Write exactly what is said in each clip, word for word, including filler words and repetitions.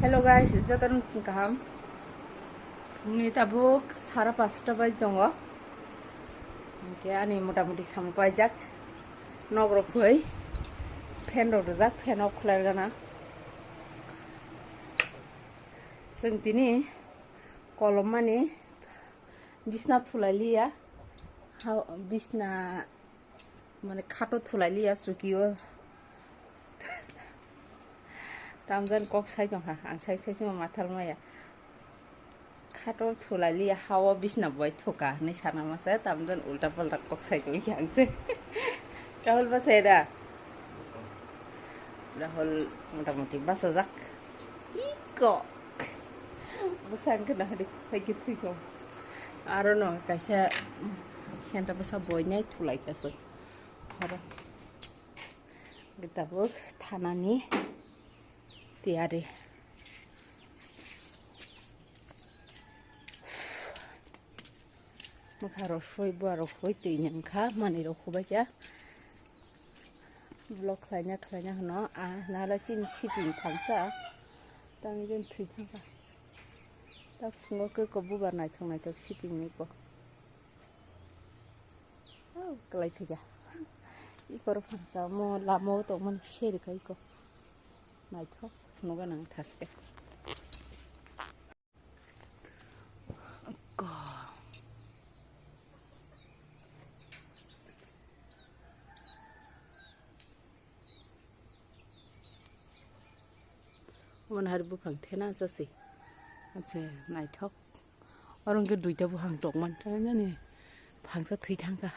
Hello guys, jotono phung kaham. Phungni tabuk sara pasta bai tongo. Hingke ani mota moti samung paijak. Nok rok phai. Fan rok rijak, fan off khlai gana. Chwng tini kolom mani bisna thulai liya. Ha, bisna Mane khato thulai liya chukio. Tamjan kok sai tongkha, ang sai sai sima mathal maya. Khato thulai liya hao bisna bai thoka hinwi sana masa, tamjan ulta palta kok sai tongkha ang se. Rahul ba sai da? Rahul mota moti basa jak. Iko. Bwsang khe nahadi, hai khe thwi kho. Aro no kaisa khenta bwsa boinai thulai kha se. Aro. Tabuk thanani tiyari. Mwkha rok sui, bua rok sui, twi nang kha, manwi rok hubai kha. Vlog khlaina khlaina hwno, ah, nala chini shipping thangsa. Tang jon thwi thangkha. Ta phungo khe ko bubar naithok naithok shipping ni ko. Oh, kwlai thwikha. Ikor phangsa mo lama o tongmani seri kha iko. Naithok nugo nang thaske. Ko. Omo hai buphang thena sasi. Ache, naithok. Oro hwnkhe duita buphang tongmani, tamjani phangsa thwi thangkha.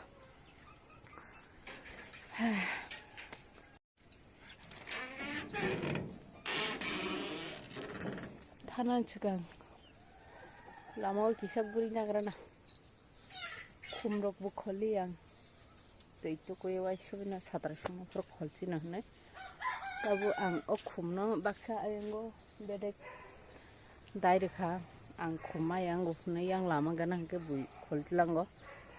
Thanani swkang lama o kisa guri nagrana. Khum rok bo kholi ang. Twi tukui uaisubui no satra songma phuru kholchino hinui. Tabuk ang o khum no baksa ayang o bedek dai rwkha. Ang khum ayang o hinui yang lama gana hwnkhe bui kholtlango.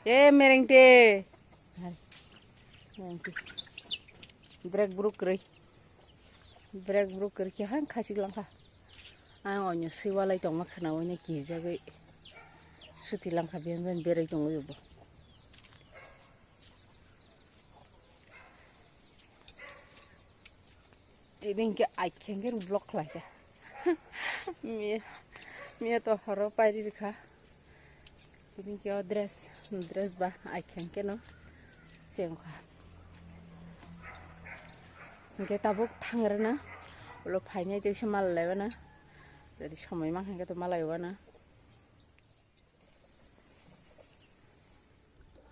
E merengte! Hai. Merengte. Brek bruk kwrwi. Brek bruk kwrwi khe hai khachik langkha. Ang oino swi walai tongma khwnaui no kijagwi suti langkha, biyang biyang berai tongwi bo. Tini hwnkhe aikhe hwnkhe vlog khlaikha. Miya, miya to horo pairi rwkha. Tini khe o dress, dress ba aikhe hwnkhe no chengkha. Hwnkhe tabuk thangrwna, ulo phainai tei se mal laiwana. Jadi somoi mankha hwnkhe to malaiwana.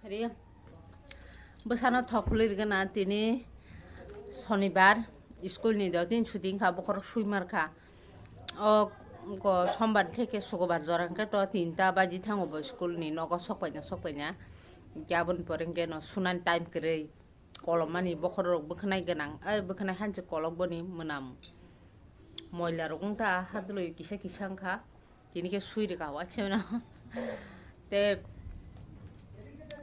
Riya. Bwsano thok khulirgana tini sonibar, school ni do tin suti wngkha, bokhorok swimarkha. O ko sombar khe khe sukubar jora hwnkhe to tinta baji thango bo school ni nogo sokpaina sokpaina. Hwnkhe aboni pore hwnkhe no sunani time kwrwi, kolomani bokhorok bwkhanai gwnang, ai bwkhanai hanse kolok boni mwnam. Moila rok wngkha, hadwlwi kisa kisa wngkha. Tini khe sui rwkha waisa no. Te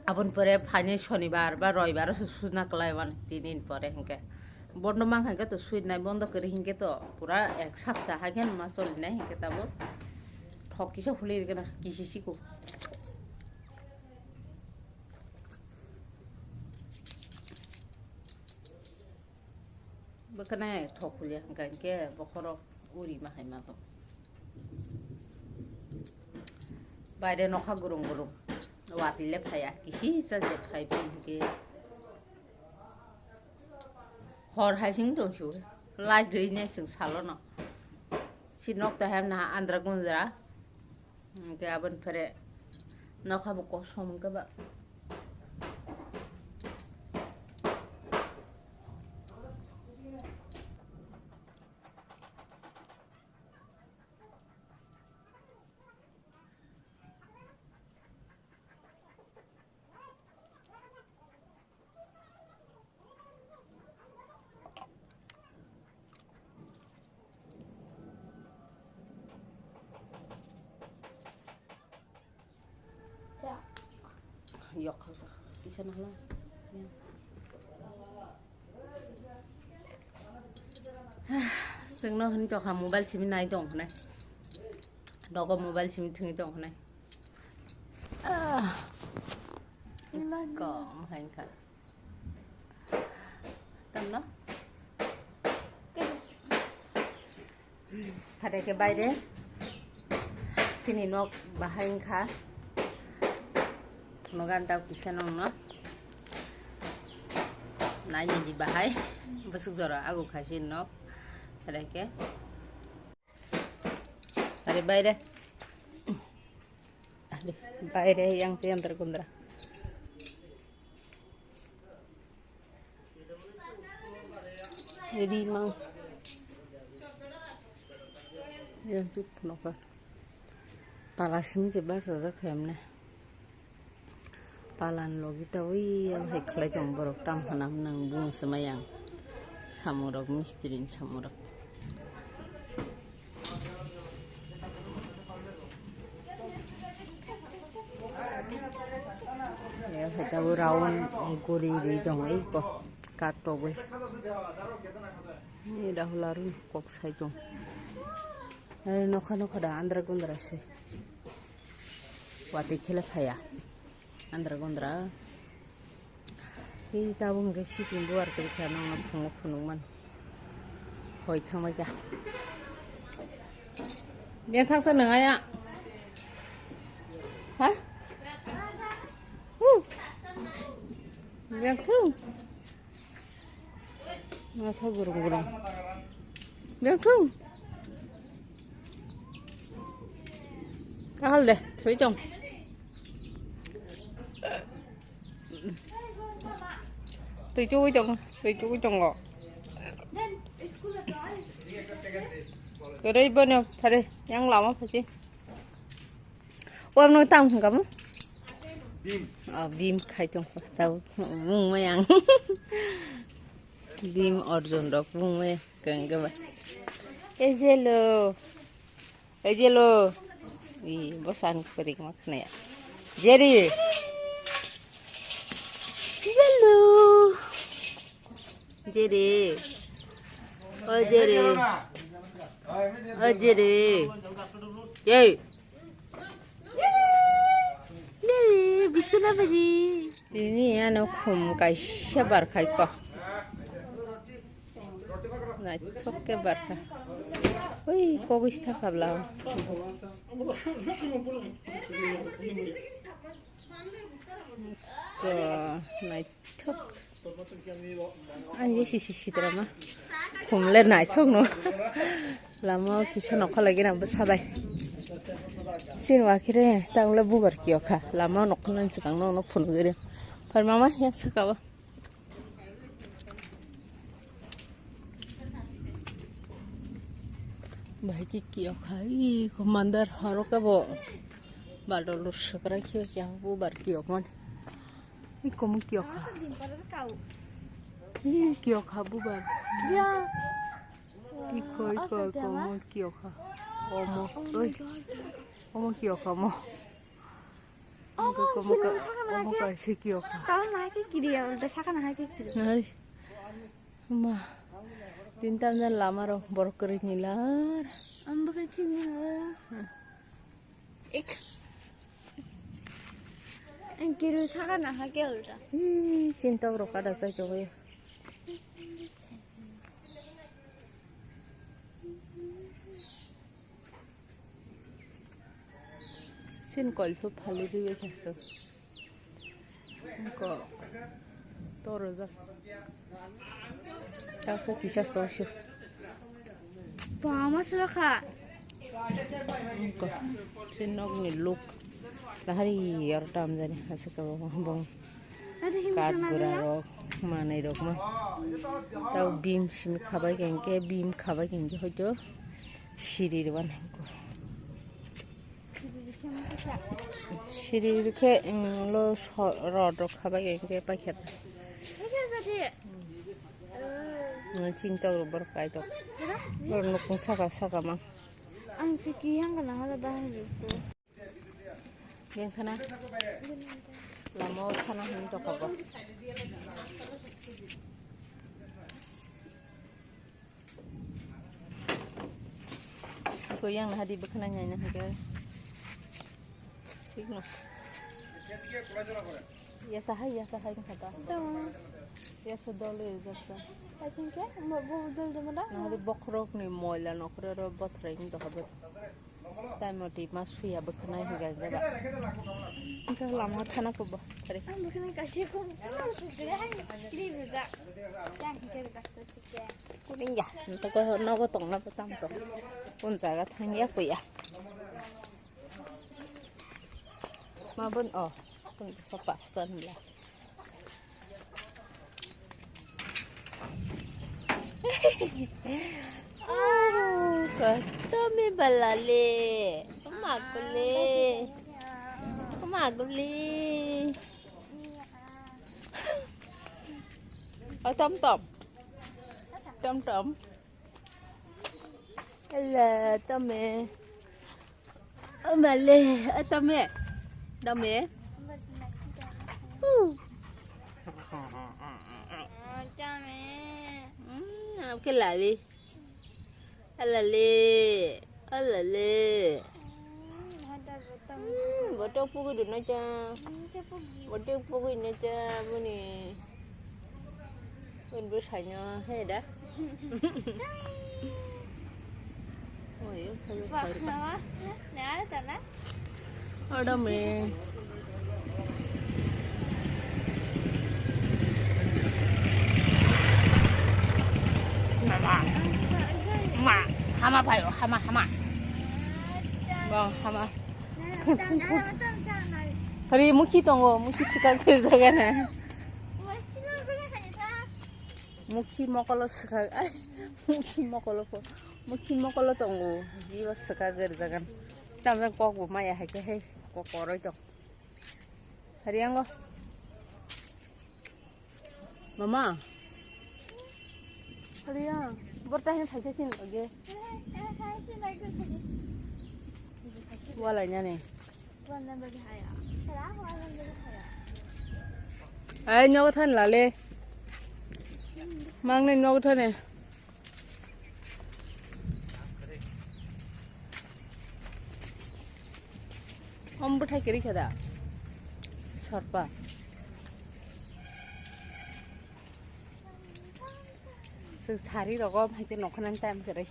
aboni pore phainai sonibar ba roibar o se suna kwlai mano tini ni pore hinkhe. Bondo mankha hinkhe to suinai bondo kwrwi hinkhe to pura ek sapta hai khe ma solinai hinkhe tabuk. Thok kisa huli rwkhe na kisi siku. Bwkhanai thok hulia hwnkha hinkhe bokhorok uri ma hai ma tong. Baire nokha gurung gurung. Watwi le phaiya, kisi sa je phai bo hinkhe. Hor hai sing tong su. Light rwi nai sing salo no. Si nok ta hem na andra gundra. Hwnkhe aboni pore nokha bo kosom hwnkhe ba. Yok, kisa na hala. Tengno hwn tokha mobile simi nai tong hwnai. Dogo mobile simi thwngwi tong hwnai. Ah. Kom hai kha. Tamno? Phade ke baire. Sini nok bahai wngkha. Nogan tau kisa nongno. Naini di bahai. Bwswk jora agu khai sini nok. Phade ke. Ari baire. Ari baire yang te andar gundra. Rimang. Yang tu noka. Pala simi je basa ja khem ne. Palan logi ta ui ya hai khlai tong borok tam hanam nang bung sema yang. Samurok mistri ni samurok. Ya hai ta round guri ri tong ui ko kat to ui. Ni dahula run kok sai tong. Nokha nokha da andra gundra se. Watwi khele phaiya. Andra gundra. Hi tabuk hwnkhe sitting buar kwrwi kha nokno phungo phunukmani. Hoi thangbai kha. Beng thangsa nung aya. Ha? Hu. Beng thung. Matha gurung gurung. Beng thung. Kahal de, thwi tong. Twi chugwi tong, twi chugwi tongo. Kwrwi bono phari, yang lama phachi. Wam no tam hwnkha mo? Bim. Oh, bim khai tong ko. Tau mung mayang. Bim Arjun rok mung mayang kengke ba. Ejelo. Ejelo. I bosan kori ma khna ya. Jerry. Ejelo. Jerry. Oh, Jerry. Oh, Jerry. Yay. Dili, biskit na baji. Tini ano khum kaisa bar khai ko. Naithok khe bar kha. Ui, kogis tha kabla. To, naithok. Ani sisi sitra ma. Khumle naithok no. Lama o kisa nokha lagi na bwsa bai. Chini wakhire tangle bubar kiyokha. Lama o nokha nang swkang no phunugwi ri. Phar mama ya swkabo. Bahai ki kiyokha. I komandar horo kebo. Badolo swkra kiyokha bubar kiyokmani. Ikomo kiyokha. Ih, kiyokha bubar. Ya. Iko, iko, ikomo kiyokha. Omo, oi. Omo kiyokha mo. Iko komo ka, omo kaisa kiyokha. Kau na ke kiri ya, udah saka na ke kiri. Nai. Ma. Tinta na lama ro borok kiri nilar. Ambo kiri nilar. Ik. Ang kiru saka na ha ke ulta. Ih, chinta rok kada sai to. Sin kol phu phali di be chaso. Ko toro ja. Tao khe kisa sto sio. Ba, ma silo kha. Ko, se nokni look. Lahari yor tam jani, aswk abo bong. Kat gura rok, manai rok ma. Tao bim simi khabai khe, bim khabai khe hoito siri rwan ko. Siri khe, mm, lo so-, rod rok khabai khe paikha. Mm, ching tok rok borok kai tok. Borok nukung saka saka ma. Ang chiki yang kana hala bahar ko. Yang kana. Lama o sana hin tok ko. Ko yang na hadi bwkhwnai nai na hwnkhe. Thik no. Yasa hai, yasa hai wngkha ta. Tamo. Yasa dol rijak ta. Aching khe? Mo bo dol jama da? Na hadi bokhorok ni moila nokhorok ro bothrai ni doha bo. Tai moti mas suya bwkhwnai hwnkhe ba. Wngkha lama thana ko bo. Kare. Ang bwkhwnai kaisa ko. Please da. Yang khe da. Kuning ya, nto ko nogo tongna bo tam to. Kun jaga thang ya ko ya. Ma bon o, kun sa pas san la. Oh, ka to me balale. Kama kule. Kama kule. Oh, tom tom. Tom tom. Ala tome. Amale, atome. Dame. Hu. Tame. Hmm, ke lali. Alale. Alale. Hmm, botok pugui dun na cha. Botok pugui na cha muni. Kun bwsai no he da. Oi, o salu. Wah, khoi. Mama, na, na, na. Ada me. Mama. Ma, hama payo, hama, hama. Bang, hama. Hari mukhi tongo, mukhi sikak kiri daga na. Mukhi mokolo swkha, ai, mukhi mokolo pho, mukhi mokolo tongo, jibo swkha gari jagan. Tamjang kok bo maya hai khe hai kok koroi tong. Hari ango. Mama. Hari ang. Borta hin thai thai chin oge. Walai nani. Ai, nogo than lale. Mang nai nogo thane. Om bwthai kwrwi khe da. Sorpa. Chwng sari rogo hai khe nokha nang time kwrwi.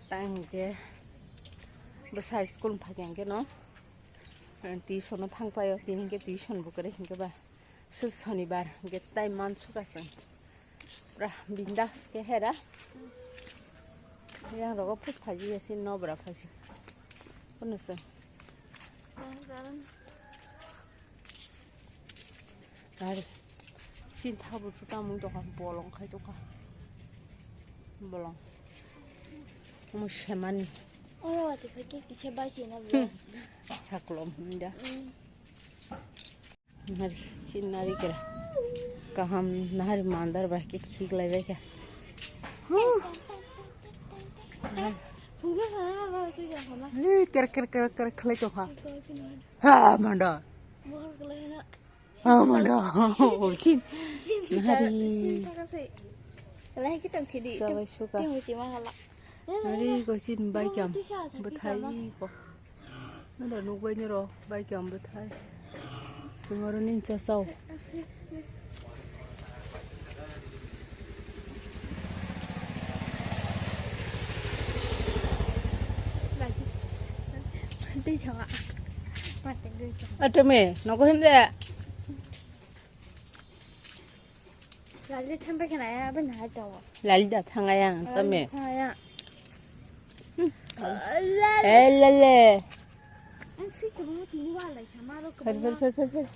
Tang hinkhe bwsa school phai khe no. Tuition no thang paio, tini hinkhe tuition bo kwrwi hinkhe ba. Sub sonibar hinkhe tai man suka chwng. Pura bindas khe hera. Yang rogo phut phaji ya sin no bra phaji. Kono chwng. Ari. Sin thabu tu tamung tokha bolong khai tokha. Bolong. Mo semani. Oro ati khai khe kisa bai sina bro. Saklom hinda. Mm. Nari, chin nari kira. Kaham nari mandar bai ke khik lai bai ka. Huh. Phungsa sana ba si ja hama. Ni ker ker ker ker khlai to ha. Ha manda. Mohor khlai na. Ha manda. Chin. Sin si Nari. Sin sa ka se. Lai ki tong khidi. Sabai suka. Ting uchi ma hala. Ari ko sin bai kam. Bwthai ko. Nada nukbai niro bai kam bwthai. Singoro nin cha sao. Atome, nogo him de. Lali thambai khna ya, abin hai tawo. Lali da thanga yang, tame. Thanga ya. Hmm. Lali. Eh, lale. Ang si kebang tini wa lai khama ro. Fer, fer, kebang. Fer, fer, fer.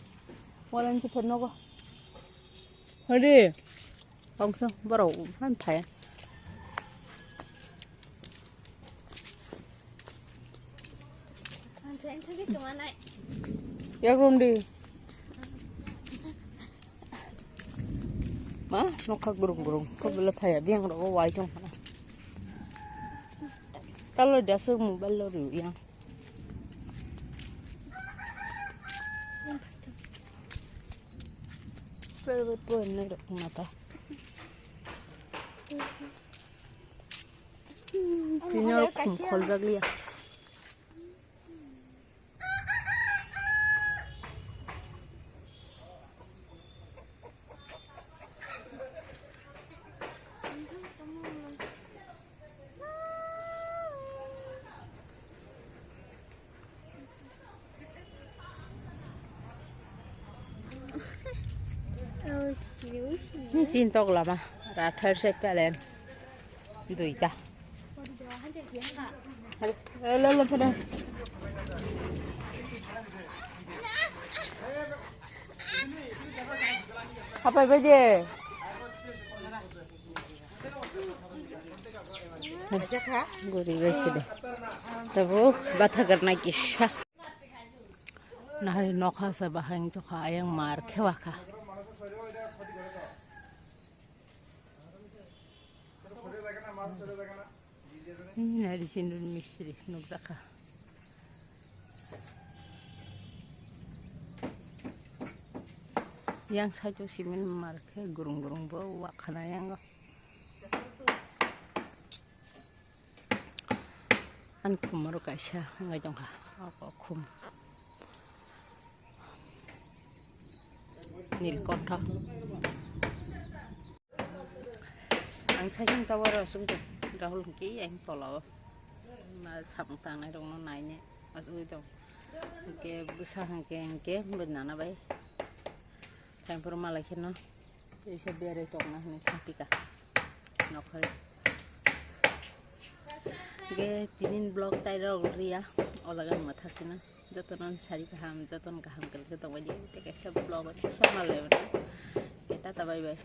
Walan si fer nogo. Hadi. Bangsa borok han thaya. Yak rom di. Ma, nokha gurung gurung. Kobela thaya, biang rogo wai tong khana. Talo dia se mobile lo riu yang. Pero bai pon nai rok mata. Tini oro khum kholjak liya. Ni chin tok lama, rathar se pelen. Duita. Lo, lo, lo, photo. Hapai bai de. Guri bai si de. Tabuk bathagar na kisa. Nahai nokha se bahai wngtokha, ayang mar khe wakha. Nari sindun mistri nukjakha. Yang side o cement mar khe gurung gurung bo wakhana yango. Ani khum oro kaisa wngwi tongkha, o khum. Nilkontho. Ang saichung tower o asugwi tong, Rahul hwnkhe yang tola o. Ma samung tangnai rokno naine asugwi tong. Hwnkhe bwsa hwnkhe, hwnkhe bwrwi nana bai. Thaiphuru malai kheno. Teisa berwi tongna hwnwi thangpika nokhorwi. Ge tinin vlog tairok riya, o jaga mwthakna. Jotono sari kaham, jotono kaham kwrwikhe tongbaidi. Tei kaisa vlog o teisa malai mano. Ge tata bye bye.